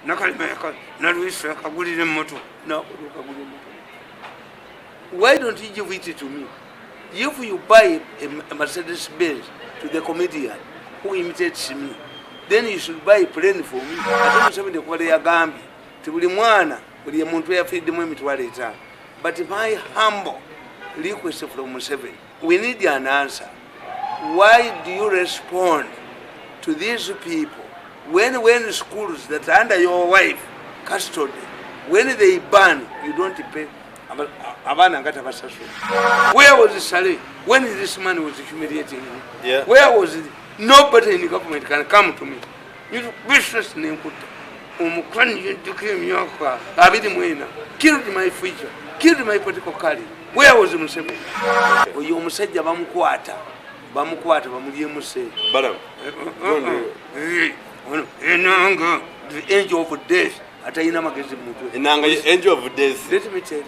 Nakalima yakagulira emmotoka. Why don't you give it to me? If you buy a Mercedes Benz to the comedian who imitates me, then you should buy a plane for me. Ate Museveni kubala yagambye ti buli mwana, buli muntu yafiiddemu 50,000. But my humble request from Museveni, we need an answer. Why do you respond to these people when schools that are under your wife custody, when they burn, you don't pay? Abaana nga tabasasula. Where was Saleh when this man was humiliating him? Yeah. Where was it? Nobody in the government can come to me. You business nenkutta. Omukwani yedduka emyaka 24 killed my future, killed my political career. Where was Museveni? Oyo omusajja bamukwata, bamukwata bamulyemu ssente. Balaam. Enanga, the angel of death, atalina magezi mu mutwe. Enanga, angel of death. Let me tell you,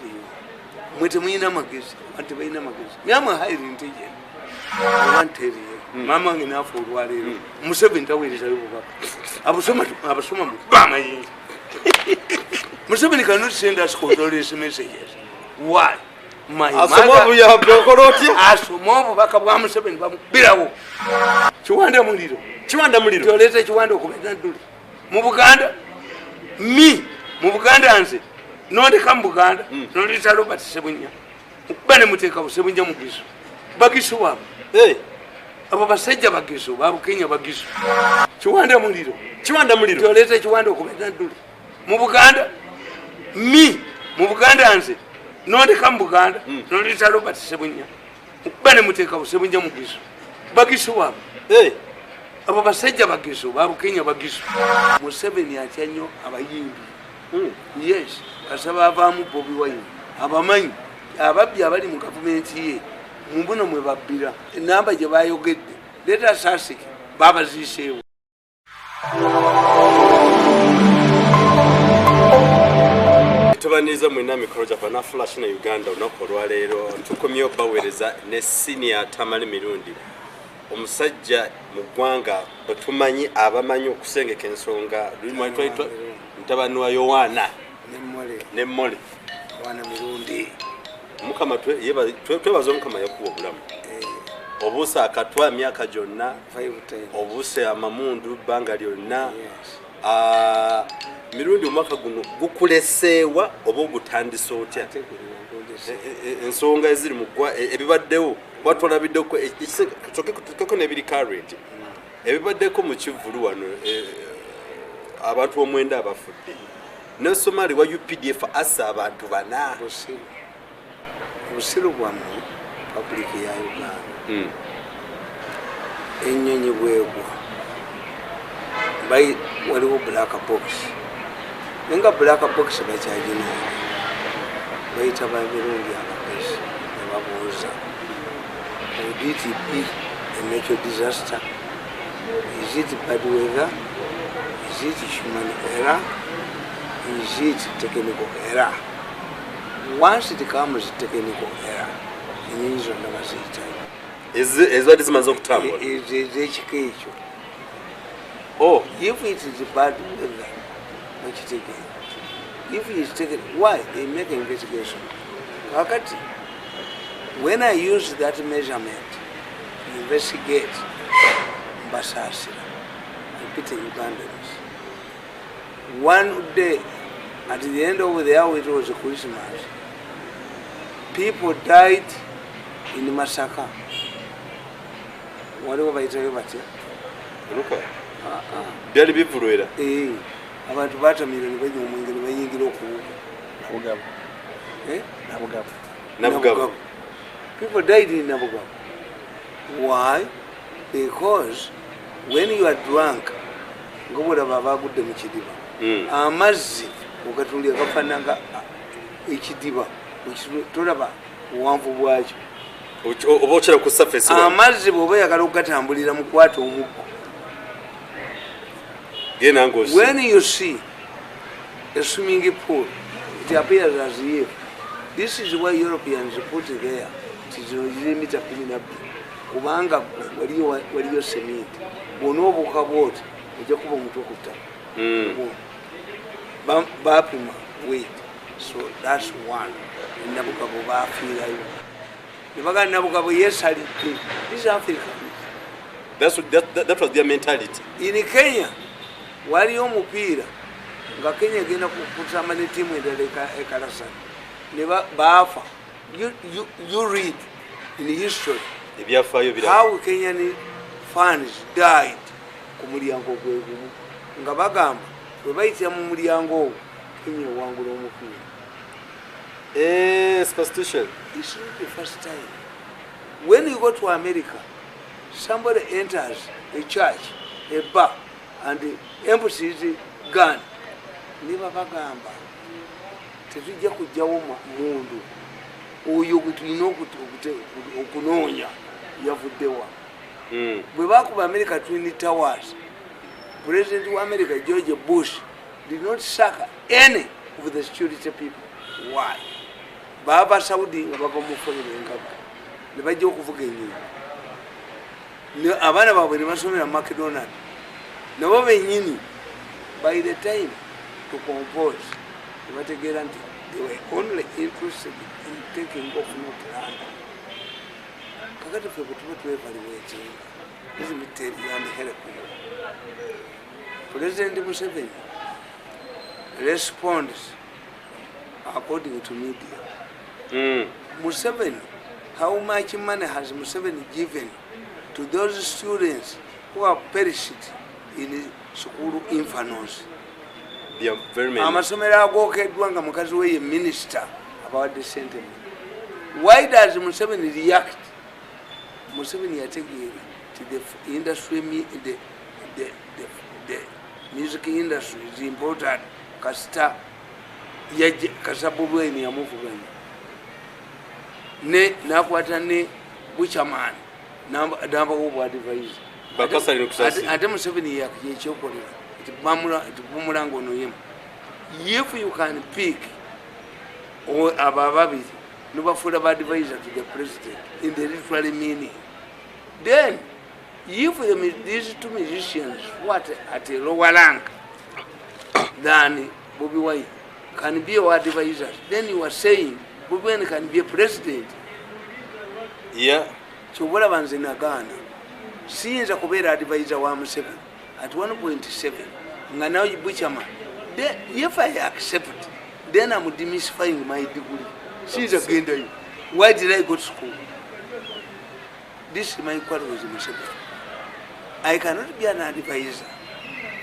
mwe temulina magezi, abantu tebalina magezi. Me, I'm a highly intelligent. I want to tell you, mama wange n'afa olwaleero. Museveni taweerezayo bubaka. Abasoma, abasoma mu amayinja. Museveni cannot send us condolence messages. Why? My Asoma mother obuyambi okola otya? Asoma obubaka bwa Museveni bamukubirawo. Kiwanda muliro. Kiwanda muliro. Toleeta kiwanda okubeera dduli. Mu Buganda, me, mu Buganda nze, nondeka mu Buganda, noleeta Robert Ssebunya. Mukuba ne muteeka Ssebunya Mugisu. Bagisu waabwe. Hey. Abo basajja Bagisu, Babukenya Bagisu. Kiwanda muliro. Kiwanda muliro. Toleeta kiwanda okubeera dduli. Mu Buganda, me, mu Buganda nze, nondeka mu Buganda, noleeta Robert Ssebunya. Mukuba ne muteeka Ssebunya Mugisu. Bagisu waabwe. Hey. Abo basajja Bagisu, Babukenya Bagisu. Museveni atya nnyo abayimbi. Yes, kasaba avaamu Bobi Wine. Abamanyi, ababbi abali mu gavumenti ye, mu buno mwe babbira. Enamba gye bayogedde, leeta Sasiki, babaziiseewo. Tubaniriza mwenna mikolo gyaffe na Flash na Uganda olunaku olwaleero. Tukomyewo baweereza ne Senior Tamale Mirundi, omusajja mu ggwanga bwe abamanyi okusengeka ensonga. Mutabani wa Yowaana ne Mmole. Yowaana Mirundi. Mukama twebaza Omukama yakuwa obulamu. Obuuse akatwa emyaka gyonna, obuuse amamundu bbanga lyonna. Mirundi, omwaka guno gukuleseewa oba ogutandise otya? Ensonga eziri mu ggwa ebibaddewo watwalabiddeko tukeko n'ebiri current ebibaddeko mu kivvulu wano, abantu 9 abafudde, ne Somali wa UPDF assa abantu 4. Obusiru bwammwe, public ya Uganda. Ennyonyi bwegwa, waliwo black box, naye nga black box bakyaginoonya. Bayita ba Mirundi abagezi ne babuuza, would it be a natural disaster? Is it bad weather? Is it human error? Is it technical error? Once it comes technical error, ennyonyi zonna baziyitayo. Ezibadde zimaze okutambula. Ez'ekika ekyo. Oh. If it is bad weather, bakitegeera. If it is taken, why? They make investigation. Kakati, when I use that measurement to investigate, mbasaasira. I pity Ugandans. One day, at the end of the hour, it was Christmas. People died in Masaka. Waliwo bayitayo batya? Luka. Byali bivvulu era. Eh, abantu batamira ne banywa omwenge ne bayingira okuwuga. Nabugabo. Eh? Nabugabo. Nabugabo. People died in Nabugabo. Why? Because when you are drunk, nga bw'olaba abagudde mu kidiba, amazzi ogatulya gafaanana nga ekidiba, tolaba buwanvu bwakyo. Oba okira ku surface. Amazzi bw'oba oyagala okugatambulira mu kwata omuggo. Genda ng'osi. When you see a swimming pool, it appears as if this is why Europeans put it there. Nti zino ziri mita 12 kubanga waliyo waliyo sementi. Bw'onoobuuka bw'oti ojja kuba omutwe ku ttaka. Bapima weight. So that's one. Nabugabo bafiirayo. Ne bagamba Nabugabo yeesalidde. These Africans. That was their mentality. In Kenya, waliyo omupiira nga Kenya egenda kusamba ne ttiimu endala ekalasana. Ne baafa. You read in history how Kenyan fans died ku mulyango gwe gumu nga bagamba bwe bayitira mu mulyango ogwo Kenya ewangula omupiira. Superstition. It's not the first time. When you go to America, somebody enters a church, a bar, and empties a gun. Ne babagamba tetujja kujjawo mundu oyo gwe tulina okunoonya yavuddewa. Bwe bakuba America Twin Towers, President wa America George Bush did not sack any of the security people. Why? Bava Saudi nga bava mu family engagga ne bajja okuvuga ennyonyi. Abaana baabwe ne basomera McDonald. Nabo bennyini by the time to compose ne bategeera nti they were only interested in taking off not land. Kakati ffe bwe tuba twevaluatinga, let me tell you and help you. President Museveni responds according to media. Museveni, how much money has Museveni given to those students who have perished in school infernos? Amasomero agookeddwa nga mukazi we ye minister abawadde ssente. Why does Museveni react? Museveni yategeera nti the industry, the music industry is important. Kasita Bobi Wine yamuvuganya ne nakwata ne Buchaman n'abawa obwadvisor. Ate Museveni yekyokolera nti bumulanga ono yemu. If you can pick abo ababiri nobafuula ba advisor to the president in the literal meaning, then if these two musicians what at a lower rank than Bobi Wine can be your advisors, then you are saying Bobi Wine can be a president. Yeah. Ky'olaba nze nagaana siyinza kubeera advisor wa Museveni at 1.7 nga nawe Buchaman. If I accept, then I'm demystifying my degree. Siyinza kugendayo. Why did I go to school? This is my quarrel with Museveni. I cannot be an advisor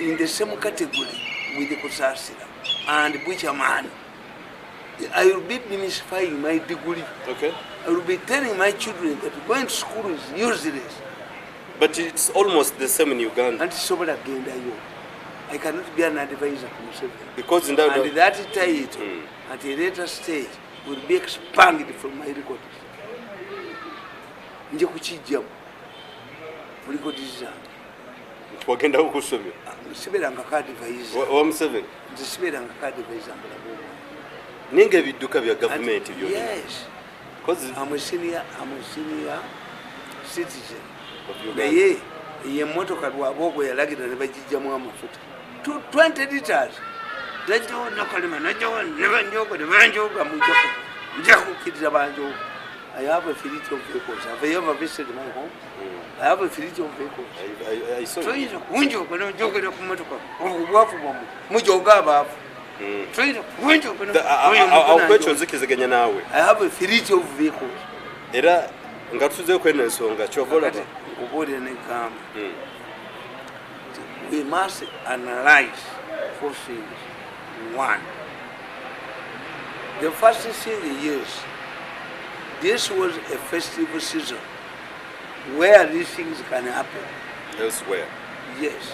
in the same category with the Kusasira and Buchaman. I will be demystifying my degree. Okay. I will be telling my children that going to school is useless. But it's almost the same in Uganda. And so I cannot be an advisor to Museveni. Because in that, and that title, at a later stage, will be expanded from my records. Nje kukijjamu mu records zange. Wagenda okusomera? Sibeerangako advisor. Wa Museveni? Nze sibeerangako advisor mbulamu obwange. Naye nga ebidduka bya gavumenti byonna. Yes. I'm a senior citizen. Naye emmotoka Rwabwogo yalagira ne bagijjamu amafuta. 20 liters. Najjawo nakalema, najjawo ne banjoga, ne banjoga, nja kukkiriza banjoga. I have a fleet of vehicles. Have you ever visited my home? I have a fleet of vehicles. I saw you. Toyinza kunjoga n'onjogera ku mmotoka. Obwavu bwammwe. Mujoga abaavu. Toyinza kunjoga. Awo kwekyo nzikiziganya naawe. I have a fleet of vehicles. Era nga tutuzeeko kweno ensonga ky'ova olaba. Nkubuulira n'egamba. We must analyze four things. One, the first thing is, this was a festival season where these things can happen. Elsewhere. Yes.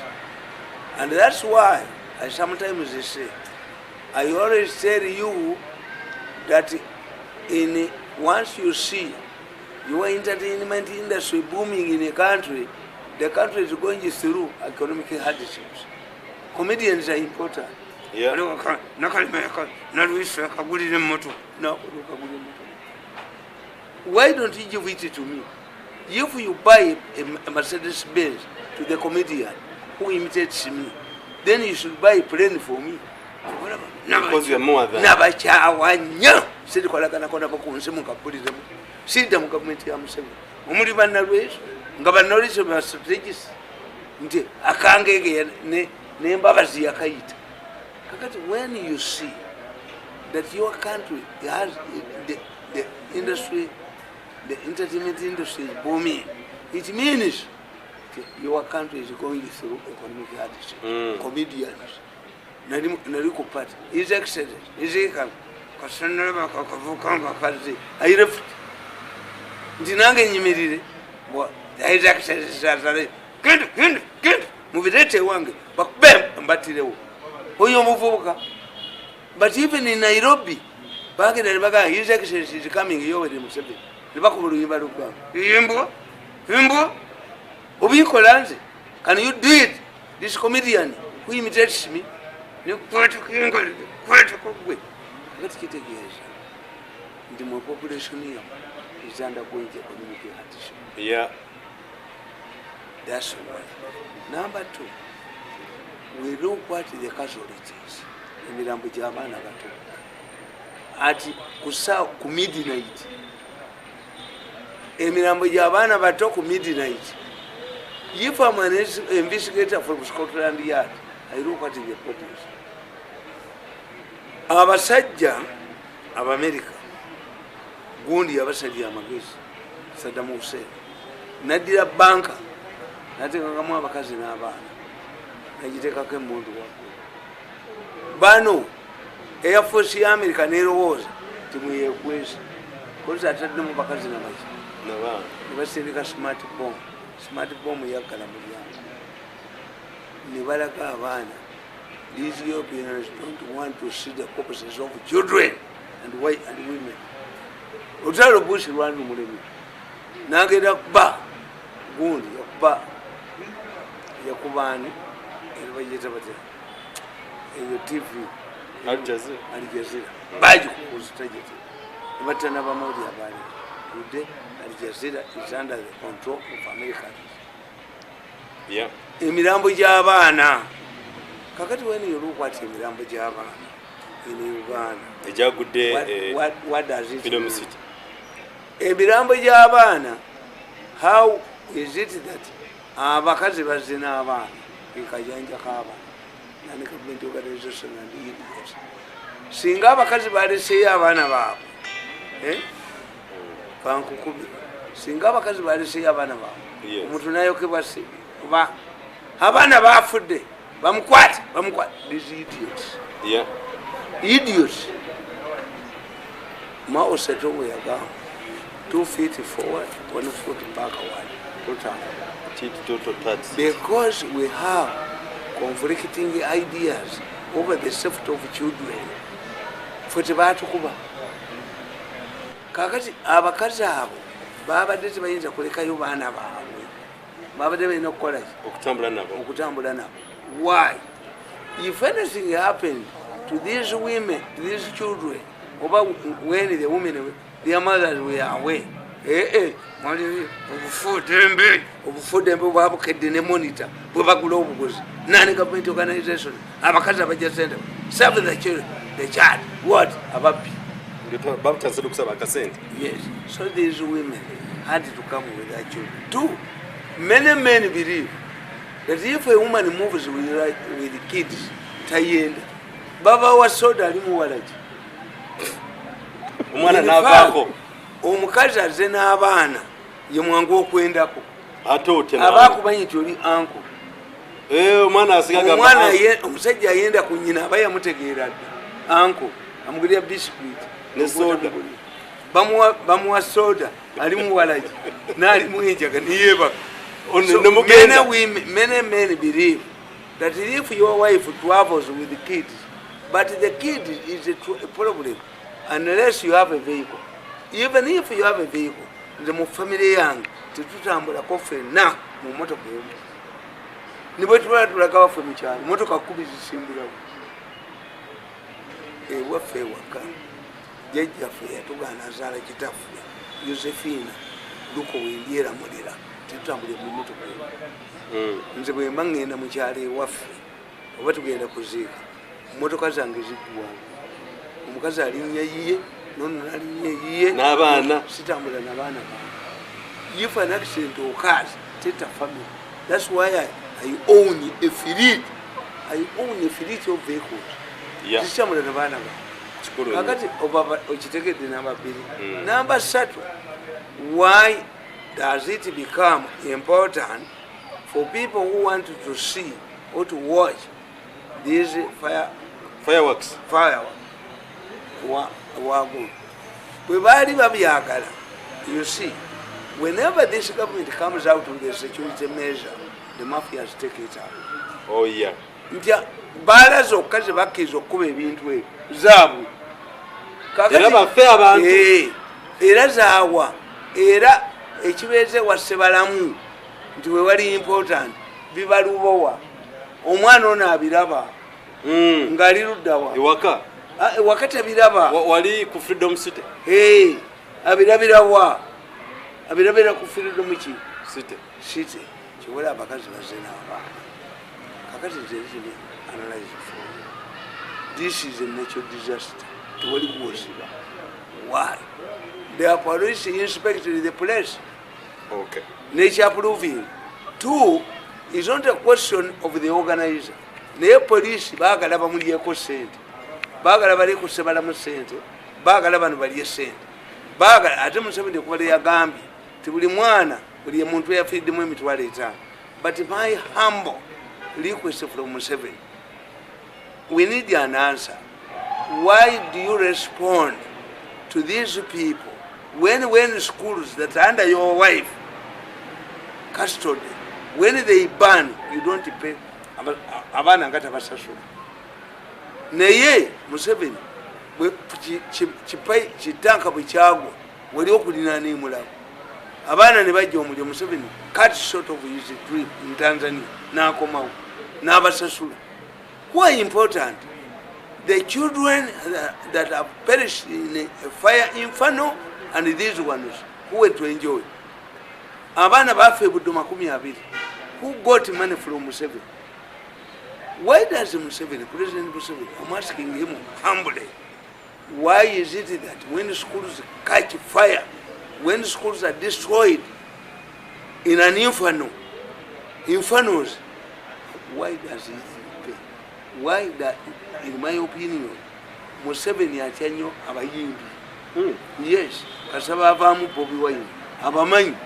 And that's why I sometimes say, I always tell you that once you see your entertainment industry booming in a country, the country is going through economic hardships. Comedians are important. Yeah. Why don't you give it to me? If you buy a Mercedes Benz to the comedian who imitates me, Then you should buy a plane for me. Because you are more than. Nabakyawa nnyo. Sirikolagana nabo ku nsi mukabbuliremu. Sidda mu gavumenti ya Museveni. Omuli bannalweso nga bannalweso ba strategist nti akangege n'embabazi yakayita. Kakati when you see that your country has the industry, the entertainment industry is booming, it means your country is going through economic hardship. Comedians, nali ku party, His Excellency, His Excellency, kasanalaba kakavuka nga kazze, I left. Nti nange nyimirire, His Excellency azale, genda, genda, genda, mubireete ewange, bakube mbatirewo. Oyo omuvubuka. But even in Nairobi, bagenda ne bagamba, His Excellency is coming, Yoweri Museveni. Ne bakuba oluyimba lw'eggwanga. Imbwa, imbwa, obikola nze. Can you do it? This comedian who imitates me, ne kwata gwe. Kakati kitegeeza nti mu population yammwe is undergoing economic hardship. That's one. Number two, we look at the casualties. Emirambo gy'abaana bato. Ati kusa ku midnight. Emirambo gy'abaana bato ku midnight. If I'm an investigator from Scotland Yard, I look at the bodies. Abasajja Abamerika gundi yabasajja amagezi Saddam Hussein naddira banka nateekakamu abakazi n'abaana nagiteekako emmundu waggulu. Bano Air Force ya America nerowooza timweyekwesa kozi ataddemu bakazi nabaki ne basindika smart bomb. Smart bomb yaggala mulyango ne balaga abaana. These Europeans don't want to see the corpses of children and white and women. Olutalo Bush lwali lumulemi nagenda kuba gundi yakuba yakubaani era bagiyita batya eyo TV? Al Jazeera. Al Jazeera bagikukuzitajete ne batta n'abamawulire abaali. Today Al Jazeera is under the control of Americans. Emirambo gy'abaana. Kakati when you look at emirambo gy'abaana in Uganda ejagudde what does it Freedom mean? City. Emirambo gy'abaana, how is it that abakazi bazze n'abaana ekajanja k'abaana nane government organization and idiots? Singa abakazi baleseeyo abaana baabwe, eh? Kankukubira, singa abakazi baleseeyo abaana baabwe, omuntu nayokebwa si oba abaana bafudde bamukwate bamukwate, these idiots, idiots. Mao Zedong yagamba 2 feet forward, 1 foot backward, tutambula. Because we have conflicting ideas over the safety of children. Ffe tebatukuba. Kakati abakazi abo babadde tebayinza kulekayo baana baabwe, babadde balina okukola ki? Okutambula nabo. Okutambula nabo. Why? If anything happened to these women, to these children, oba when the women, their mothers were away, mwali obufudembe, obufudembe bwabukedde ne Monitor bwe bagula obuguzi nani government organization abakazi abajja sente serve the children, the child what ababbi. Babutandise okusaba akasente. Yes. So these women had to come with their children. Two, many men believe that if a woman moves with kids, tayenda. Baba wa soda ali muwalaki. Omwana n'avaako. Omukazi azze n'abaana ye mwangu okwendako. Ate otema. Aba akumanyi nti oli uncle. Eh, omwana asigaga. Omwana ye omusajja ayenda ku nnyina aba yamutegeera dda. Uncle amugulira biscuit. Ne soda. Bamuwa soda ali muwalaki n'alimu enjaga neyeebaka. So nemugenda. Many women, many men believe that if your wife travels with the kids, but the kid is a problem unless you have a vehicle. Even if you have a vehicle, nze mu family yange tetutambulako ffenna mu motoka emu. Ne bwe tubala tulaga waffe mu kyalo, motoka 10 zisimbirawo. Ewaffe ewaka, jjajjaffe yatugaana azaala kitaffe, Josephina Luko wendyeramulira, tetutambulire mu motoka emu. Nze bwe mba ŋŋenda mu kyalo ewaffe Oba tugenda kuziika, motoka zange zigwawo, omukazi alinnya yiye, nono nalinnya yiye, n'abaana. Sitambula n'abaana bange. If an accident occurs, take a family. That's why I own a fleet. I own a fleet of vehicles. Sitambula n'abaana bange. Kikulu nnyo. Kakati oba okitegedde namba 2. Namba 3, why does it become important for people who want to see or to watch these fireworks? Fireworks wago bwe baali babyagala. You see, whenever this government comes out with a security measure, the mafias take it out. Oh yeah. Nti baala zokka ze bakkiriza okukuba ebintu ebyo zaabwe. Kakati- Era baffe abantu. Era zaawa, era ekibeeze wa Ssebalamu nti wewali important bibalubowa, omwana ono abiraba ng'ali luddawa? Ewaka. Ah, ewaka tabiraba. Wali ku Freedom City. Abirabirawa? Abirabira ku Freedom ki? City. City. Kiwera abakazi bazze n'abaana. Kakati nze let me analyze for you. This is a natural disaster, tewali gwosiba. Why? The police inspected the place. Nature proving two is not a question of the organizer, naye police baagala bamulyeko sente, baagala baliko Sebalamu sente, baagala bano balye sente, baagala. Ate Museveni okuba yagambye ti buli mwana, buli muntu yafiiddemu 50,000. But my humble request from Museveni, we need an answer. Why do you respond to these people when schools that are under your wife custody, when they burn, you don't pay? Abaana nga tabasasula. Naye Museveni kitanka bwe kyagwa wali okulinaana emulago, abaana ne bajja omulyo. Museveni cut short of his trip in Tanzania, n'akomawo n'abasasula. Why important? The children that have perished in a fire inferno and these ones who went to enjoy. Abaana bafa ebuddo 20. Who got money from Museveni? Why does Museveni, President Museveni, I'm asking him humbly, why is it that when schools catch fire, when schools are destroyed in an inferno, infernos, why does it pay? Why that, in my opinion, Museveni atya nnyo abayimbi. Yes, kasaba avaamu Bobi Wine, abamanyi.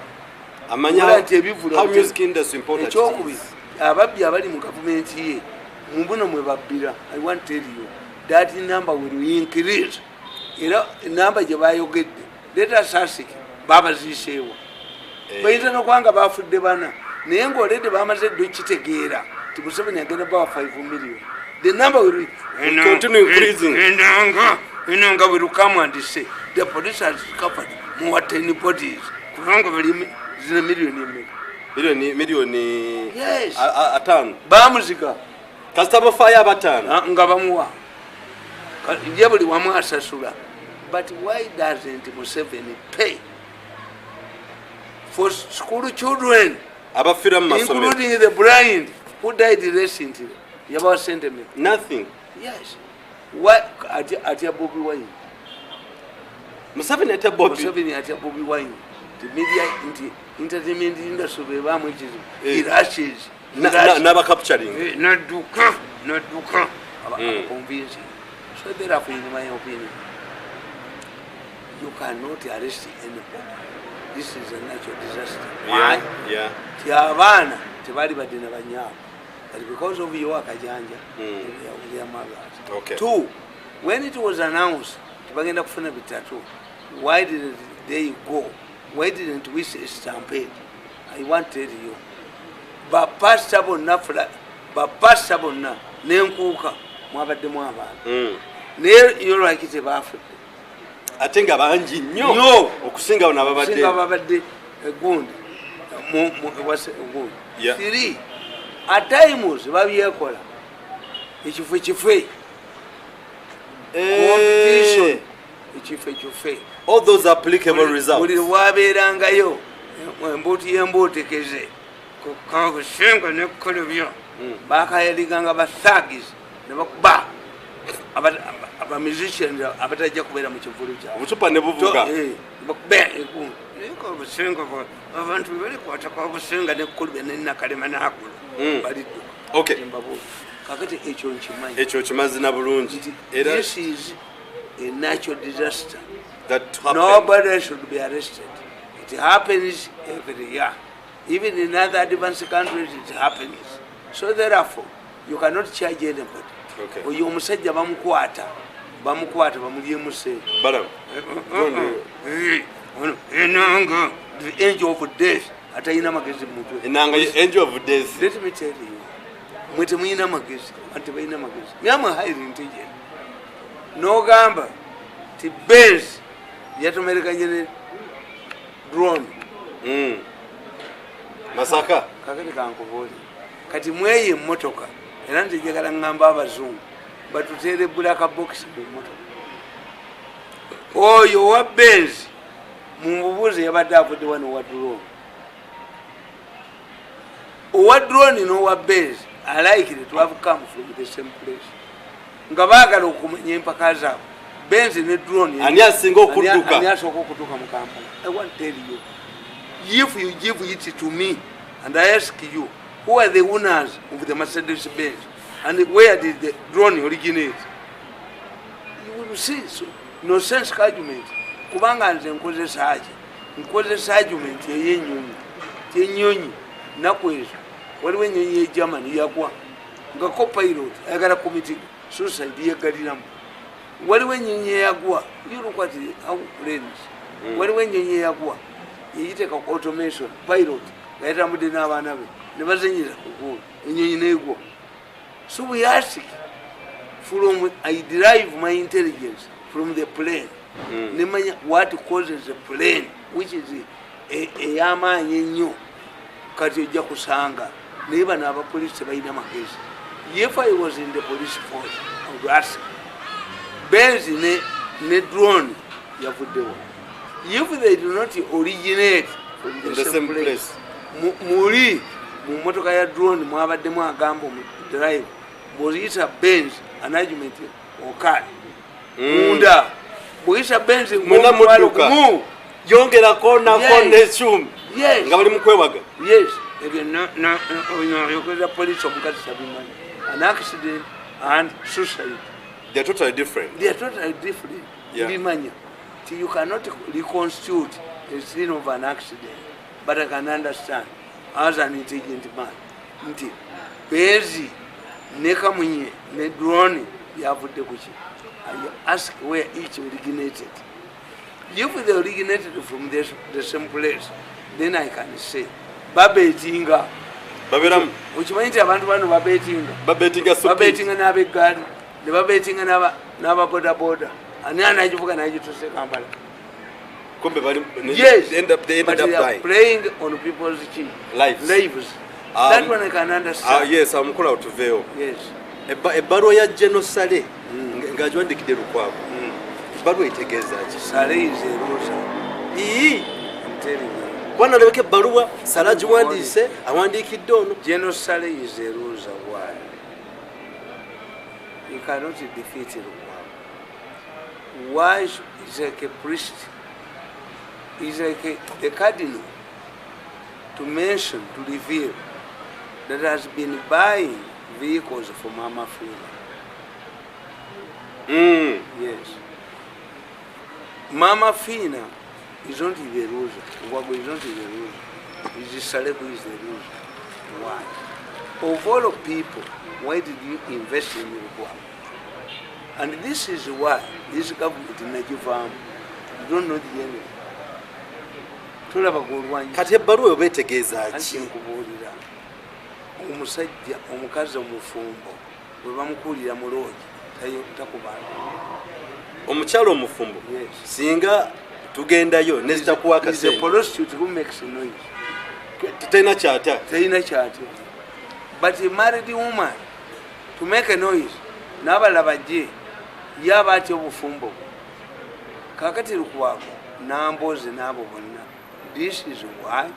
Amanya Ola nti ebivvulu how music industry important it Ekyokubiri, is. Ababbi abali mu gavumenti ye mubuno mwe babbira, I want to tell you that number will increase. Era enamba gye bayogedde, let us ask, babaziiseewa? Bayinza nokubanga bafudde bana, naye ngaoledde bamaze dde okitegeera ti Museveni agenda bawa 5 million. The number will Will continue increasing. Enanga will come and say the police has covered more 10 bodies, kubanga bali zina miliyoni emeka? Miliyoni Yes. 5. Bamuziga. Kasita bafaayo abataano. Ah, nga bamuwa. Ye buli wamu asasula. But why doesn't Museveni pay for school children, abafiira mu masomero, including the blind who died recently? Yabawa sente meka? Nothing. Yes. Why atya Bobi Wine? Museveni atya Bobi. Museveni atya Bobi Wine. The media nti entertainment industry bebaamu ekizibu. Eh. He rushes. He rushes. N'abacapturing. Nadduka, nadduka. Convincing. So therefore, in my opinion, you cannot arrest anybody. This is a natural disaster. Why? Yeah. Ti abaana tebaali badde na banyaabwe, but because of your akajanja, their mothers. Two, when it was announced tebagenda kufuna bitatu, why didn't they go? Why didn't we say stampede? I want to tell you, bapasita bonna, bapasita bonna n'enkuuka mwabaddemu abaana. Naye yo lwaki tebafudde? Ate nga bangi nnyo Nnyo. okusinga bano ababadde. Singa babadde egundi gundi. Three, at times babyekola ekifo kife. Competition, ekifo kife. All those applicable results. Buli wabeerangayo embuuti y'embuutekeze kakusenga nekkolebya. Bakayaliganga ba thugs ne bakuba aba musicians abatajja kubeera mu kivulu kyabwe. Obucupa ne buvuga. Bakuba niko obusenga abantu bali kwataka obusenga ne kulube ne Nakalema n'agulu. Balidduka. Okay. Kakati ekyo nkimanyi. Ekyo kimazi na bulungi. Era this is a natural disaster. That happened. Nobody should be arrested. It happens every year. Even in other advanced countries it happens. So therefore, you cannot charge anybody. Okay. Oyo omusajja bamukwata bamulyemu ssente. Balamu. Enanga, the angel of death, atayina magezi mu mutwe. Enanga, angel of death. Let me tell you. Mwe temuyina magezi, anti bayina magezi. Myamwe highly intelligent. N'ogamba ti Benz yatomerekanye ne drone. Masaka. Kakati kankubuulire. Kati mweye emmotoka era nze njagala ŋŋamba abazungu batuteere black box mu mmotoka. Oyo owa Benz mumubuuze yabadde avudde wano owa drone. Owa drone n'owa Benz are likely to have come from the same place. Nga baagala okumanya empaka zaabwe. Benz ne drone. Ani asinga okudduka? Ani asooka okutuuka mu Kampala? I want to tell you. If you give it to me and I ask you, who are the owners of the Mercedes Benz and where did the drone originate? You will see. So, no sense argument. Kubanga nze nkozesa ki? Nkozesa argument ey'ennyonyi. Ennyonyi nnaku ezo waliwo ennyonyi y'e Germany yagwa nga co-pilot ayagala commit suicide yeggaliramu. Waliwo ennyonyi eyagwa, you look at how planes. Waliwo ennyonyi eyagwa eyiteeka ku automation pilot nga yatambudde n'abaana be ne bazenyera ku ggulu ennyonyi n'egwa. So we ask from, I derive my intelligence from the plane. Nemanya what causes the plane, which is ey'amaanyi ennyo. Kati ojja kusanga naye bano abapoliisi tebalina magezi. If I was in the police force, I would ask Benz ne drone yavuddewa. If they do not originate from the same place, muli mu mmotoka ya drone mwabaddemu agamba mu drive bw'oyita Benz an argument okale munda bw'oyita Benz mwena mudduka yongerako nako n'ekyuma nga bali mu kwewaga. Yes, ebyo oyogerera poliisi omukazi tabimanyi. An accident and suicide, they are totally different. They are totally different. Mbimanya you cannot reconstitute a scene of an accident, but I can understand as an intelligent man nti Benz ne Kamunye ne drone yavudde kuki. I ask where each originated. If they originated from the same place, then I can say babetinga baberamu. Okimanyi nti abantu bano babetinga babetinga n'ab'eggaali ne babetinga n'ababodaboda. Ani anagivuga n'agituuse Kampala? Kumbe bali yes, end up, they but ended they up are dying. Playing on people's lives. That one I can understand. Yes, amukola otuveewo. Yes. Ebbaluwa ya General Saleh ng'agiwandiikidde Lukwago. Ebbaluwa etegeeza ki? Saleh is a loser. Ii. I'm telling you. Bwana alabika ebbaluwa Saleh agiwandiise, awandiikidde ono. General Saleh is a loser. Why? He cannot defeat Lukwago. Why is like a priest? He's like the cardinal to mention, to reveal that has been buying vehicles for Mama Fina. Yes. Mama Fina is not the loser. Lukwago is not the loser. It's Saleh who is the loser. Why? Of all people, why did you invest in Lukwago? And this is why this government in Nigeria, you don't know the enemy. Tulaba gw'olwanyisa. Kati ebbaluwa oba etegeeza ki? Anti nkubuulira. Omusajja omukazi omufumbo bwe bamukuulira mu loogi takubanga. Omukyala omufumbo Yes. singa tugendayo nezitakuwa Is a akasente prostitute who makes a noise. Terina kyatya. Terina kyatya. But a married woman to make a noise n'abalala bajje yaba atya obufumbo. Kaakati Lukwago n'ambooze n'abo bonna. This is why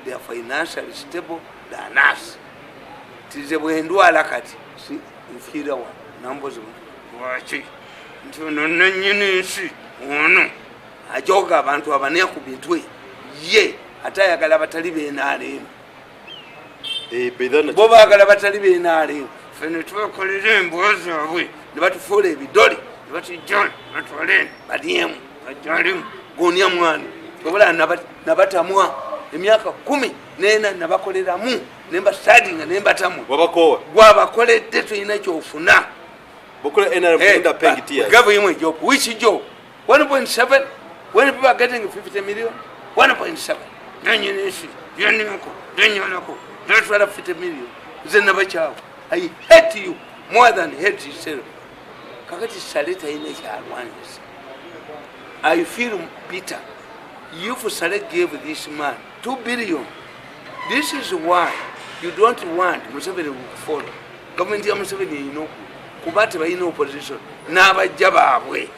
they are financially stable than us. Tize bwendwala kati nfiira wa nambozi waki nti ono nannyini nsi ono ajoga abantu abane ku mitwe ye ate ayagala batali b'NRM. Bo baagala batali b'NRM. Ffe ne tubakolera embwa zaabwe ne batufuula ebidole ne batujja batwale balyemu bajjalemu gonya mwana obula nabatamwa emyaka 14 nabakoleramu nembasadinga nembatamwa wabakowa gwabakoledde tulina kyofuna Bukula NRM end up paying tears. Gave him a job. Which job? 1.7. When people are getting 50 million, 1.7. Then you see, that's what 50 million. Then never child. I hate you more than hate yourself. Kakati Saleh ina kyalwanisa. I feel bitter. If Saleh gave this man 2 billion, this is why you don't want Museveni to follow. Government ya Museveni ino kuba tebalina opposition n'abajja baabwe.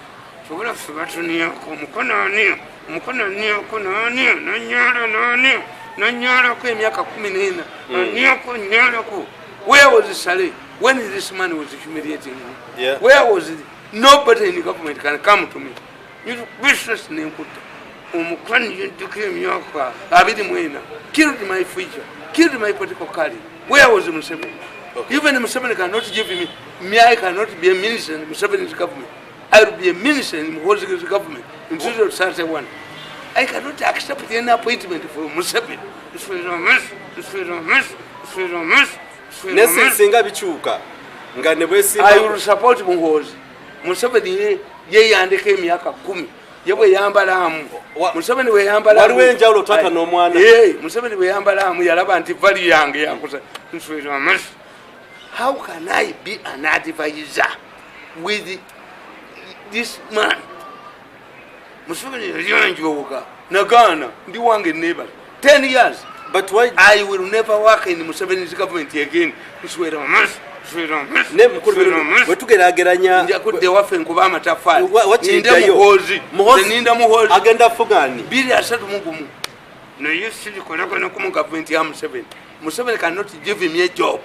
Sobola ffe batuniyako omukono ani omukono aniyako nani nanyala nani nanyalako emyaka 14 aniyako nyalako. Where was Saleh when this man was humiliating me? Yeah. Where was it? Nobody in the government can come to me. You business nenkuta omukono yedduka emyaka 24 killed my future, killed my political career. Where was Museveni? Okay. Even Museveni cannot give me, I cannot be a minister in Museveni's government. I will be a minister in Muhoozi's government in 2031. I cannot accept any appointment for Museveni. Singa bikyuka nga ne bwesimba. I will support Muhoozi. Museveni ye yandeka emyaka 10. Ye bwe yambalamu. Museveni bwe yambalamu. Waliwo enjawulo taata n'omwana. Museveni bwe yambalamu yalaba nti vali yange yankusa. How can I be an advisor with this man? Museveni yali nagana ndi wange neighbor 10 years. But why I will never work in Museveni's government again. Ne mukulu wetugeraageranya nja kudde waffe nkuba amataffaali. Ninde Muhoozi. Ninda Muhoozi agenda fugani 231 naye sirikolagana mu government ya Museveni. Museveni cannot give me a job.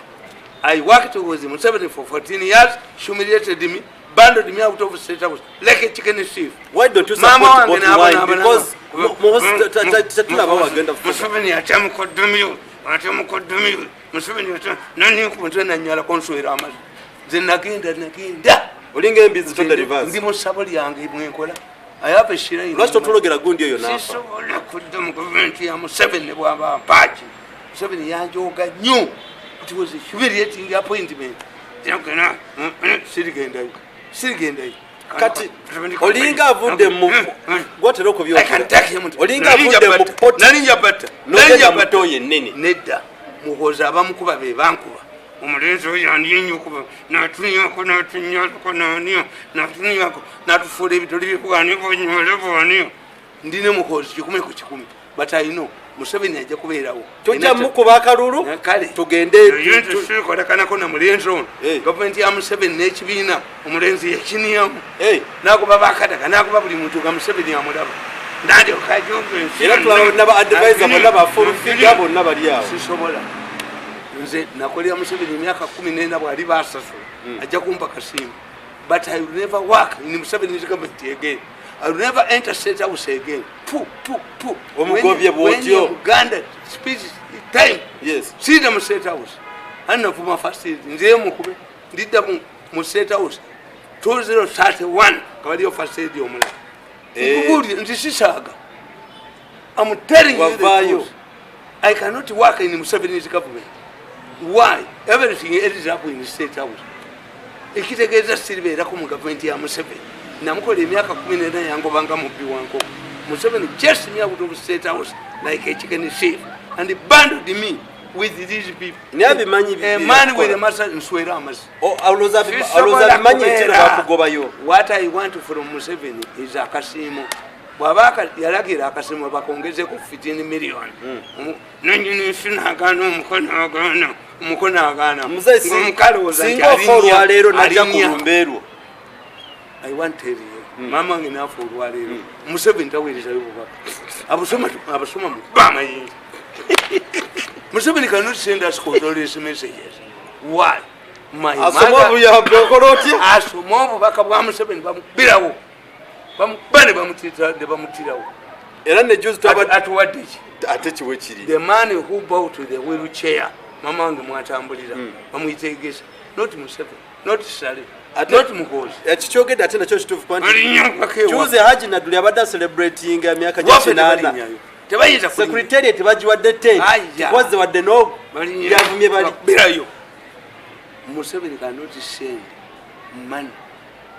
I worked with Museveni for 14 years, humiliated me, bundled me out of state house like a chicken thief. Why don't you support Bobi Wine? Because Muhoozi tatulaba wagenda fuga. Museveni atamukoddomiyo, atamukoddomiyo. Museveni nani kumutwe nanyala konswera amazi. Nze nagenda. Olinga embizi tonda reverse. Ndi mu ssabo lyange mwenkola. I have a shrine. Lwaki totulogera gundi eyo n'afa? Sisobola kudda mu gavumenti ya Museveni bw'aba mpaaki. Museveni yanjooga nnyo. It was a humiliating appointment. Sirigendayo. Sirigendayo. Kati olinga avudde mu gwatera okubyogera. Olinga avudde mu poti. Nalinja batta. Nalinja batta oyo ennene. Nedda. Muhoozi abamukuba be bankuba. Omulenzi oyo andinnyukuba natunyako natunyako naniyo natunyako natufuula ebitoli byekuganikonyolevoaniyo. Ndi ne Muhoozi 100 ku 100. But I know Museveni ajja kubeerawo. Tojja mukuba akalulu tugende tukolekanako na mulenzi ono. Gavumenti ya Museveni n'ekibiina omulenzi yakiniyamu. N'akuba bakataka n'akuba buli muntu nga Museveni amulaba. Era tulaba naba advisor bonna ba full figure bonna bali awo. Sisobola. Nze nakolera Museveni emyaka 14 bw'ali basasula. Ajja kumpa kasimu. But I will never work in Museveni's government again. I will never enter state house again. Pu, pu, pu. When Uganda speech time. Yes. See them state house. Anna first nze mukube ndidda mu state house 2031 kabaliyo first aid omulala. Nkubuli nti sisaaga. I'm telling you the truth. I cannot work in Museveni's government. Why? Everything ends up in the state house. Ekitegeeza siribeerako mu gavumenti ya Museveni. Namukola emyaka 14 yangobanga mubbi wankoko. Museveni chased me out of state house like a chicken thief and bundled me with these people. A man with a master nswera amazzi. Alowooza abimanyi nti bakugobayo. What I want from Museveni is akasiimo. Bw'aba yalagira akasiimo bakongezeko 15 million. Nannyini nsi n'agaana omukono agaana omukono agaana. Singa ofa olwaleero najja ku lumbeerwo. I want to tell you, mama wange n'afa olwaleero Museveni taweerezayo bubaka. Abasoma mu amayinja. Museveni cannot send us condolence messages. Why? My Asoma mother obuyambi okola otya? Asoma obubaka bwa Museveni, bamukubirawo, bamukuba ne bamutirawo. Era ne juzi Atuwadde ki? Ate kiwe kiri. The man who bought the wheelchair, mama wange mwatambulira, bamuyita Egesa, not Museveni, not Saleh, not Muhoozi. Ekikyogedde ate nakyo kituufu kuba nti Balinnya juzi Haji Nadduli abadde celebrating emyaka gya Waffe 80. tebalinyayo, tebayinza kulinnya. Secretariat bagiwadde tent. Aya. Wazze wadde n'ogwo Balinnya- byavumye bali. Bakubirayo. Museveni cannot send money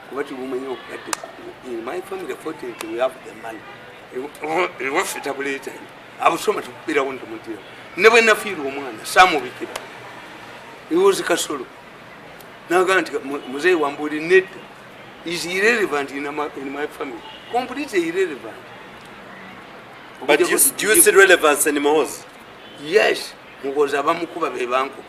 kuba tibumanyi obukadde. In my family, fortunately, we have the money. Ewaffe tabuleetayo, abusoma tukubirawo ntumutirawo. Ne bwe nafiirwa omwana saamubikira, ewozi Kasolo nagaa nti muzeeyi wambuuli nedda, is irrelevant in my family, completely irrelevant. But do you see relevance in Muhoozi? Yes, Muhoozi abamukuba be bankuba.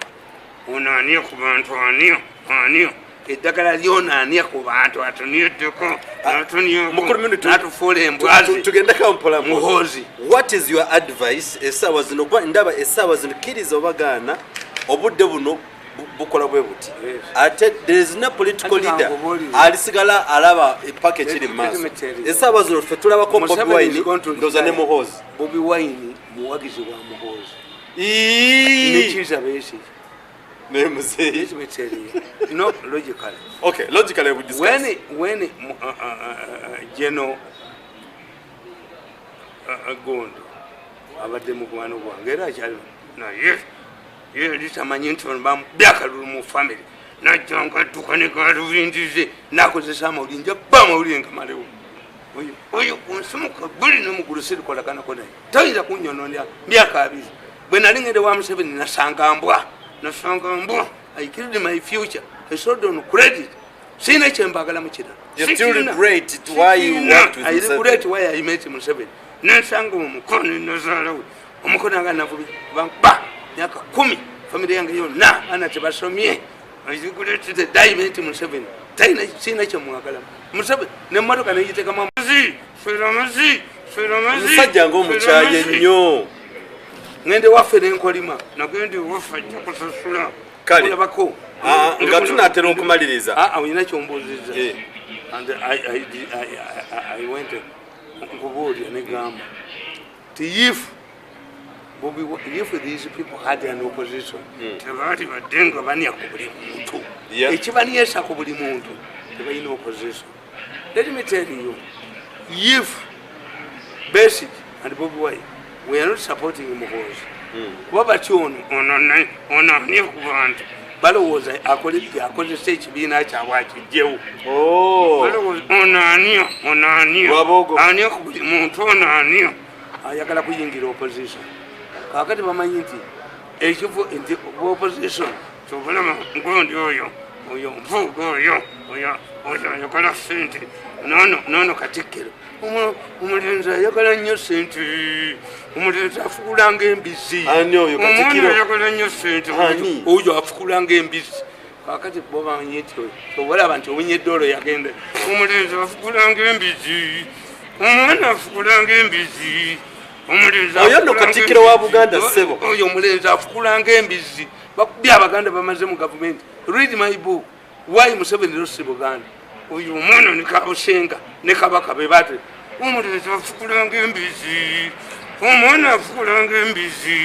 Ono ani ku bantu, ani ani eddagala lyona ani ku bantu atuniddeko Mukulu Mirundi, natufuula embwazi. Tugendeko mpola mpola. Muhoozi. What is your advice essaawa zino, kuba ndaba essaawa zino kkiriza obagaana obudde buno bukola bwe buti? Yes. Ate there is no political Ati leader kankubuulire. alisigala alaba epaka ekiri mu Let me maaso. tell you. Essaawa zino ffe tulabako Bobi Museveni is Wine, going to ndowooza ne retire. Muhoozi. Bobi Wine muwagizi wa Muhoozi. Iiii. Nekiza Besigye. Naye muzeeyi. Let me tell you. No, logically. Okay, logically we discuss. When General Gondo abadde mukwano gwange era akyali naye ye litamanyi nti bano bamukubye akalulu mu family, najja nkadduka ne galubindize nakozesa amawulire, nja bba amawulire nkamalewo. Oyo kunsimuka buli nemugulu sirikolaganako naye, toyinza kunyononera myaka 20. Bwe nali ngende wa Museveni nasanga mbwa, nasanga mbwa. I killed my future, I sold on credit. Sina kyembagala mu kirala. You still Sikirina. regret it why you Sikirina. worked with I Museveni. regret why I met Museveni. Nensanga omukono nazaala we, omukono nga navubi bankuba myaka 10, family yange yonna ana tebasomye. I regret the day I met Museveni. Talina, sina kyemwagala Museveni. Nemmotoka negitekamu amazi, fera amazi, fera amazi. Omusajja ng'omukyaye nnyo. Ngende waffe nenkolima, nagende ewaffe ajja kusasula. Kale. Olabako. Ah, nga tunaatera okumaliriza. Ah, ah, olina kyombuuzizza. Eh. And I went nkubuulira negamba ti if Bobi, if these people had an opposition, tebaali badde nga banya ku buli muntu. Ekibanyesa ku buli muntu, tebalina opposition. Let me tell you, if Besigye and Bobi Wine we are not supporting Muhoozi, kuba batyo ono ono ani ku bantu balowooza akozesa ekibiina kyabwe akijjewo. Oh. Balowooza ono ani, ono ani, Lwabogo. ani ku buli muntu, ono ani ayagala kuyingira opposition. Kaakati bamanyi nti ekifo nti opposition kyobulama gundi oyo, oyo nvuga oyo, oyo, oyo ayagala ssente, nono, nono Katikkiro. Omulenzi ayagala nnyo ssente, omulenzi afukula ng'embizzi. Ani oyo Katikkiro? Omwana ayagala nnyo ssente, Ani? oyo afukula ng'embizzi. Kaakati bo bamanyi nti oyo, obalaba nti owinnya eddoolo yagenda. Omulenzi afukula ng'embizzi, omwana afukula ng'embizzi. Omulenzi Oyo nno afukula Katikkiro wa ng'embizzi. Buganda, ssebo. Oyo omulenzi afukula ng'embizzi. Bakubye Abaganda bamaze mu gavumenti. Read my book, Why Museveni Lost Buganda. Oyo omwana ne Kabusenga ne Kabaka be baate. Omulenzi afukula ng'embizzi, omwana afukula ng'embizzi,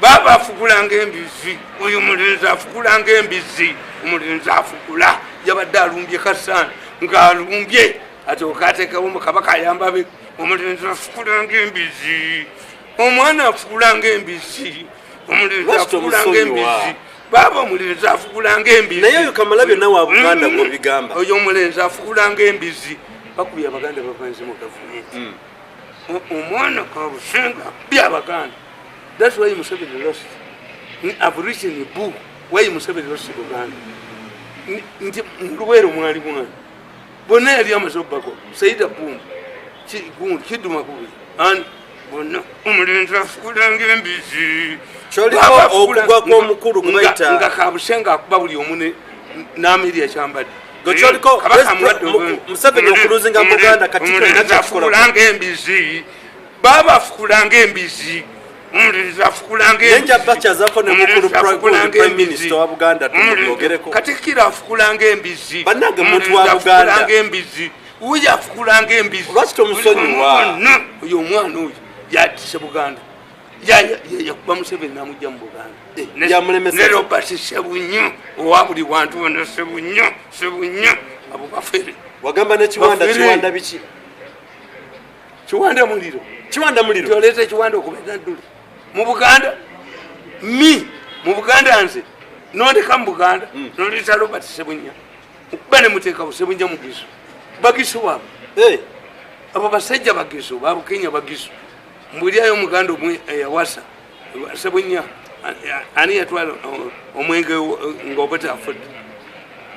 baaba afukula ng'embizzi, oyo omulenzi afukula ng'embizzi, omulenzi afukula. Yabadde alumbye Kasaana ng'alumbye ate okateekawo mu Kabaka ayamba be. Omulenzi afukula ng'embizzi, omwana afukula ng'embizzi, omulenzi Lwaki afukula tomusonyiwa? ng'embizzi, baaba omulenzi afukula ng'embizzi. Naye oyo Kamala byonna wa Buganda gw'obigamba. Oyo omulenzi afukula ng'embizzi. Bakubye Abaganda bavanze mu gavumenti. Omwana Kabusenga akubye Abaganda. That's why Museveni lost. I've written a book, Why Museveni Lost Buganda. Nti mu Luweero mwali mwana. Bonna yali amaze obbako. Saida Bumba, gundi, Kiddu Makubi. And bonna omulenzi afukula ng'embizzi. Kyoliko Baba afukula okugwa kw'omukulu gwe bayita nga Kabusenga akuba buli omu n'Amiri ekyambadde. Gwe kyoliko Kabaka amuwadde Museveni okuluzinga mu Buganda, Katikkiro omulenzi nakyo akikola. afukula ng'embizzi. Baaba afukula ng'embizzi. Omulenzi afukulanga Nenja bakyazako ne mukulu prime minister wa Buganda tumwogereko. Katikkiro afukulanga embizi. Bannange muntu wa Buganda. Afukulanga embizi. Uyo afukulanga embizi. Lwaki tomusonyiwa? Oyo omwana oyo yatise Buganda. Yakuba Museveni n'amugja mu Buganda. Yamulemesa. Ne Robert Sebunyo owa buli wantu wonna Sebunyo, Sebunyo abo bafere. Wagamba ne Kiwanda, Kiwanda biki? Kiwanda muliro. Kiwanda muliro. Toleeta Kiwanda okubeera Dduli. Mu Buganda mi mu Buganda nze nondeka mu Buganda nondeeta Robert Sebunya okuba ne muteeka Sebunya mugisu bagisu waabwe. Abo basajja bagisu babukenya bagisu mbulyayo Omuganda omwe eyawasa Sebunya ani yatwala omwenge ng'Obote afudde.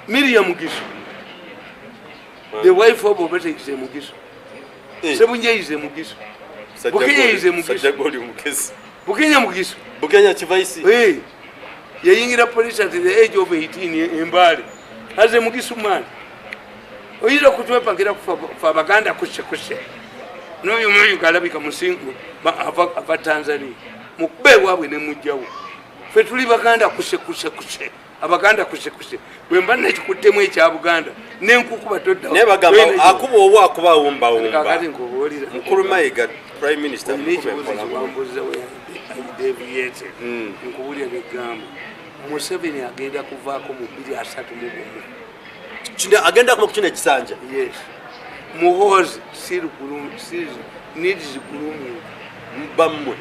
Miriam Mugisu, the wife of Obote is a Mugisu. Sebunya is a Mugisu. Bukenya is a Mugisu. Bukenya Mugisu. Bukenya Kivaisi. Hey. Yayingira police at the age of 18 in Mbale. As a Mugisu man. Oyinza okutwepangira kufa Abaganda kushe kushe. N'oyo mwoyo galabika musingu ava Tanzania. Mukube waabwe ne mujjawo. Ffe tuli Baganda kushe kushe kushe. Abaganda kushe kushe. Bwe mba nekikuttemu ekya Buganda n'enkukuba todda. Naye bagamba akuba owa akuba awumba awumba. Kaakati nkubuulira. Mukulu Mayiga Prime Minister olina ekibuuzo kyewambuuza deviated. Nkubuulira negamba Museveni agenda kuvaako mu 2031. Kino agenda kuma ku kino ekisanja. Yes. Muhoozi still needs grooming. Bammwe.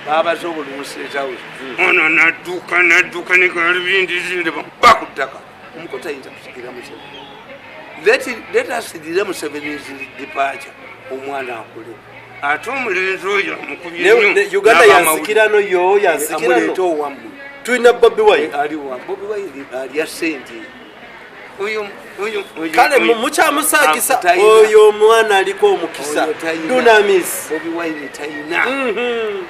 Babaze obulungi State House. Ono n'adduka n'adduka ne galubindi zinde bamukuba ku ttaka. Omuko tayinza kusikira Museveni. Let us delay Museveni's departure. Omwana akule. Ate omulenzi oyo amukubye nnyo. Uganda yansikirano yo yansikirano. Amuleete owammwe. Tulina Bobi Wine. Aliwa Bobi Wine alya ssente. Kale mukyamusaagisa oyo omwana aliko omukisa. Dunamis. Bobi Wine tayina.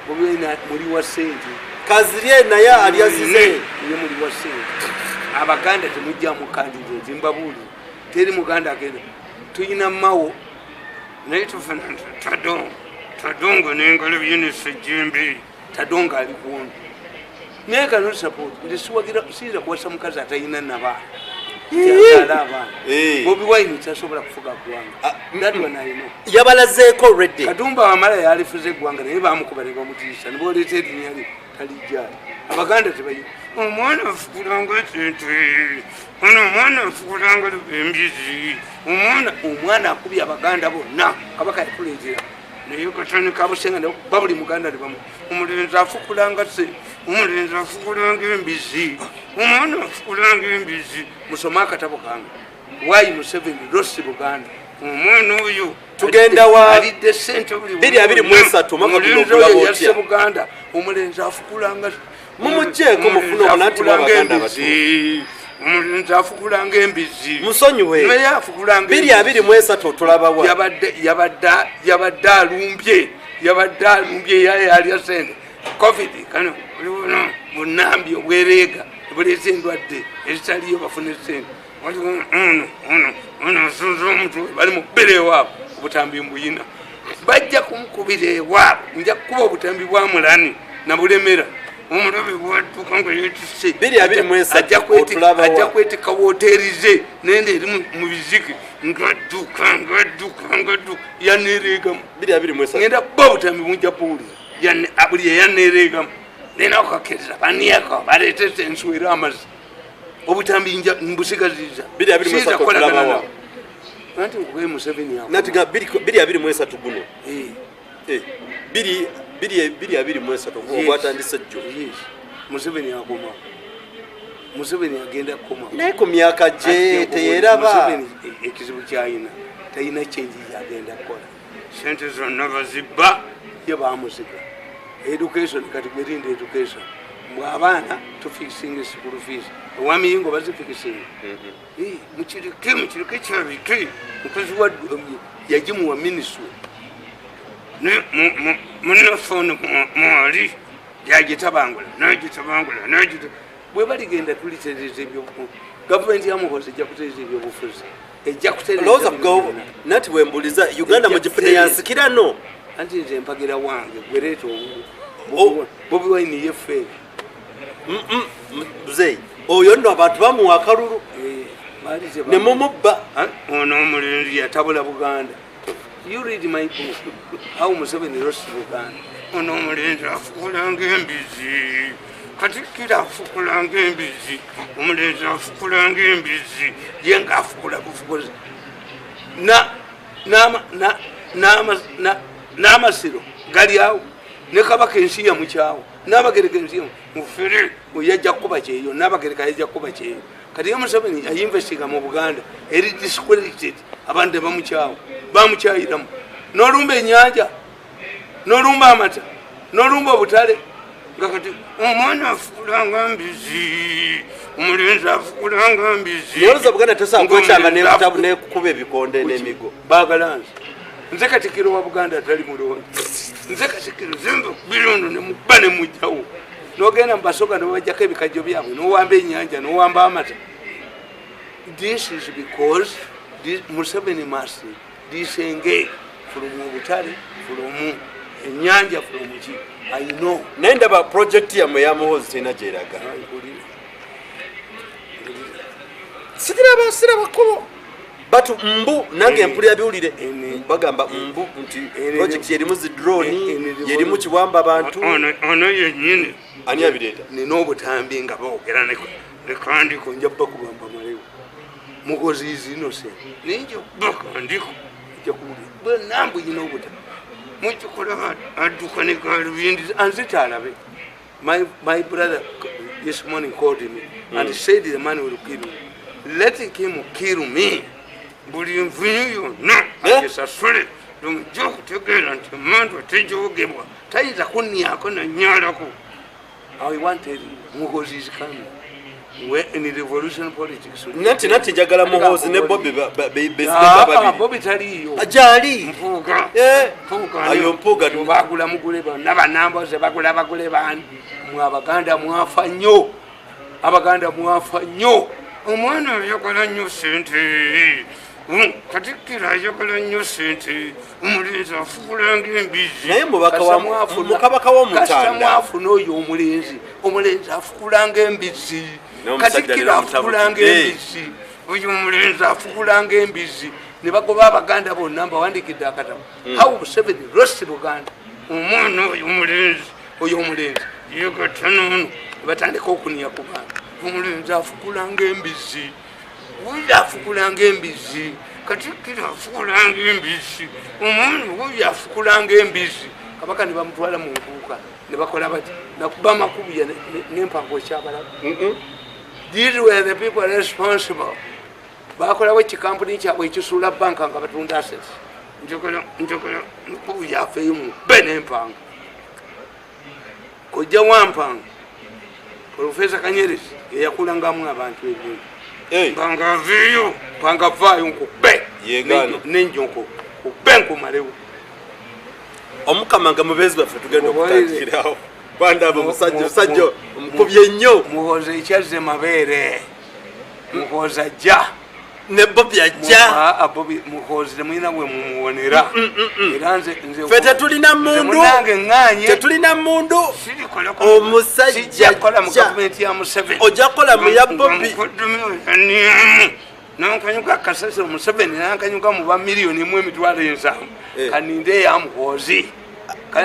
Bobi Wine muli wa ssente. Kazirye naye alya zize. Ye muli wa ssente. Abaganda temujjamu candidate mbabuulire. Teri Muganda agenda. Tuyina Mao. Naye tufuna Tadongo. Tadongo n'engalo by'enesejjembe. Tadongo ali kuwono. Naye kano support. Nze siwagira siyinza kuwasa mukazi atayina nabaana. Bobi Wine tasobola kufuga ggwanga. That one I know. Yabalazeeko already. Katumba Wamala yalifuze eggwanga naye baamukuba ne bamutiisa ne booleeta erinnya lye talijjaayo. Abaganda tebayi. Omwana afukulanga sente. Ono omwana afukulanga embizi. Omwana akubye Abaganda bonna. Kabaka yatuleetera. Naye katani kabusenga ne babuli Muganda ne bamu. Omulenzi afukulanga se. Omulenzi afukulanga embizi. Omwana afukulanga embizi. Musome akatabo kange. Why Museveni lost Buganda? Omwana oyo tugenda wa alidde ssente buli 2023 omwaka guno ogulaba otya? Buganda. Omulenzi afukulanga mumugjeeko mufune obunanti bw'Abaganda abatuufu. Omulenzi afukulanga embizi. Musonyiwe. Naye afukulanga embizi. 2023 otulaba wa? Yabadde alumbye. Yabadde alumbye yalya ssente. Covid kano buno bunambi obwereega buleeta endwadde ezitaliyo bafune ssente. Waliwo ono asunze omutwe bali mukubira ewaabwe obutambi mbuyina. Bajja kumukubira ewaabwe nja kukuba obutambi bwa Mulani nabulemera. Omulabe bwadduka nga yeetisse. 2023 ajja kwetikka wooteeri ze nende eri mu biziki ngadduka ngadduka ngadduka yaneereegamu. 2023 ngenda kuba obutambi mujja kuwulira. Buli eyaneereegamu nina okukakkiriza baniako baleetese enswera amazzi. Obutambi mbusigaziza. 2023 otulaba wa? Anti nkubaye Museveni ako. Nati nga 2023 guno. 2023 ogwatandise jjo. Museveni akoma. Museveni agenda kukoma. Naye ku myaka gye teyeraba. Museveni ekizibu ky'alina talina change gy'agenda kukola. Ssente zonna bazibba ye baamuziga. Education kati gwerinde education. Mbwe abaana tufikisinga school fees. Owamiyingo bazifikisinga. Mukireke mukireke kyabike. Mukazi wa yagimuwa ministry. Munnaffe ono mwali yagitabangula n'agitabangula n'agita. Bwe baligenda tulitereeza ebyobufuzi. Gavumenti ya Muhoozi ejja kutereeza ebyobufuzi. Ejja kutereeza. Olowooza nati bwe mbuuliza Uganda mugifune yansikirano. Anti nze mpagira wange gwe leeta owuwo. Bobi Wine ye fake. Mzee, oyo nno abantu bamuwa akalulu. Ne mumubba. Ono omulenzi yatabula Buganda. You read my book, How Museveni Lost Buganda. Ono omulenzi afukulanga embizi. Katikkiro afukulanga embizi. Omulenzi afukulanga embizi. Ye ng'afukula bufukuzi. N'amasiro gali awo. Ne Kabaka ensi yamukyawo. N'Abagereka ensi mufere yajja kukuba kyeyo. N'Abagereka yajja kukuba kyeyo. Kati ye Museveni ayinvestinga mu Buganda eri discredited abantu tebamukyawo. Bamukyayiramu. N'olumba ennyanja, n'olumba amata, n'olumba obutale. Nga kati omwana afukulanga mbizi, omulenzi afukulanga mbizi. Yolooza Buganda tosobola kwekyanga n'ekukuba ebikonde n'emigo. Baagala nze. Nze Katikkiro wa Buganda atali mulonde. Nze Katikkiro zembe birondo ne mukuba ne mujjawo. N'ogenda mu Basoga ne babajjako ebikajjo byabwe, n'owamba ennyanja, n'owamba amata. This is because this Museveni must disengage from obutale, from ennyanja, from ki. I know. Naye ndaba project yammwe ya Muhoozi terina gy'eraga. Siraba kkubo. But mbu nange mpulira biwulire bagamba mbu nti project yerimu zi drone yerimu kiwamba abantu. Ono yennyini. Ani abireeta? Nina obutambi nga boogera ne kandiko nja bakubamba malewo. Muhoozi is innocent. Ninja bakandiko nja kuwulira. Bwe nambu yina obutambi. Mukikola adduka ne galubindi anzita alabe. My brother this morning called me and said the man will kill me. Let him kill me. Buli nvinyu yonna agisasule lumujja okutegeera nti emmandu tejoogebwa tayinza kunnyako nannyalako. I wanted Muhoozi is coming. We're in the revolution politics. Nati njagala Muhoozi ne Bobi babiri. Bobi taliiyo. Ajali. Mpuuga. Ayo Mpuuga. Bagula mugule bonna bannamboze bagula bagule bani. Mwe Abaganda mwafa nnyo. Abaganda mwafa nnyo. Omwana ayagala nnyo ssente. Katikkiro ayagala nnyo ssente. Omulenzi afukulanga embizi. Naye mukabaka w'Omutanda. Kasita mwafuna oyo omulenzi. Omulenzi afukulanga embizi. Katikkiro afukulanga embizi. Oyo omulenzi afukulanga embizi. Ne bagoba Abaganda bonna mbawandiikidde akatabo. How Museveni lost Buganda. Omwana oyo omulenzi. Oyo omulenzi. Yegatta n'ono. Batandika okunia ku bantu. Omulenzi afukulanga embizi. Oyo afukulanga embizi. Katikkiro afukulanga embizi. Omwana oyo afukulanga embizi. Kabaka ne bamutwala mu nkuuka. Ne bakola bati. Nakuba amakubuya n'empango ekyabalaba. These were the people responsible. Bakolawo ekikampuni kyabwe ekisuula banka nga batunda assets. Njagala nkubuya afeeyo mube n'empanga. Kojja wampanga. Professor Kanyerezi eyakulangamu abantu ebintu. Mpanga aveeyo, mpanga vaayo nkube. Nenjo nkube nkumalewo. Omukama nga mubeezi baffe tugenda okutandikirawo. Bandaba omusajja omukubye nnyo. Muhoozi ekyazze mabeere. Muhoozi ajja. Ne Bobi ajja. Bobi Muhoozi temulina bwe mumuwonera. Era nze ffe tetulina mmundu. Tetulina mmundu. Omusajja sijja kukola mu gavumenti ya Museveni. Ojja kukola mu ya Bobi. Nankanyuka kasasiro Museveni nankanyuka mu ba miliyoni 1,700. Kaninde ya Muhoozi.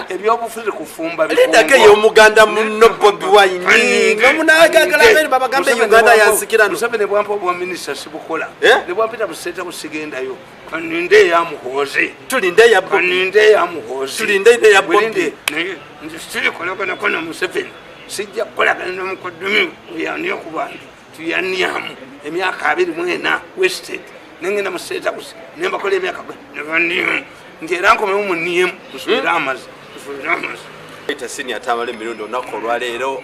Ebyobufuzi kufumba Lindako ey'Omuganda munno Bobi Wine. Nga munaagagala bene babagambe Uganda yansikirano. Museveni bwampa obwa minisita sibukola. Ne bwampita mu State House sigendayo. Kaninde ya Muhoozi. Tulinde ya Bobi. Kaninde ya Muhoozi. Tulinde ya Bobi. Naye nze sirikolagana na Museveni. Sijja kukolagana n'omukoddomi oyo ku bantu. Tuyanyamu emyaka 24 wasted. Nengenda mu State House ne mbakola emyaka ne bannimu. Nti era nkomewo mu nniemu nsubire amazzi. Peter Senior Tamale Mirundi olunaku olwaleero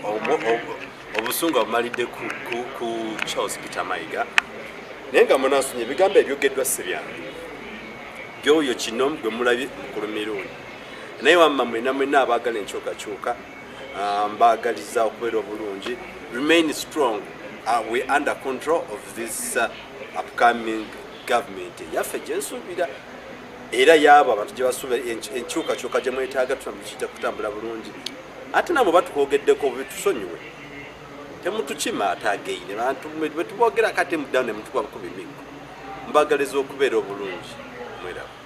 obusungu abumalidde ku Charles Peter Mayiga. Naye nga munaasonye ebigambo ebyogeddwa si byange. Gy'oyo kino gwe mulabye Mukulu Mirundi. Naye wamma mwenna mwenna abaagala enkyukakyuka mbaagaliza okubeera obulungi. Remain strong. We under control of this upcoming government. Yaffe gye nsuubira era yaabo abantu gye basuubira enkyukakyuka gye mwetaaga kijja kutambula bulungi. Ate namwe batukwogeddeko bitusonyiwe, temutukima ate againe bantu bwe tuboogerako ate muddawo ne mutukwako bimiggo. Mbagaliza okubeera obulungi, mweraba.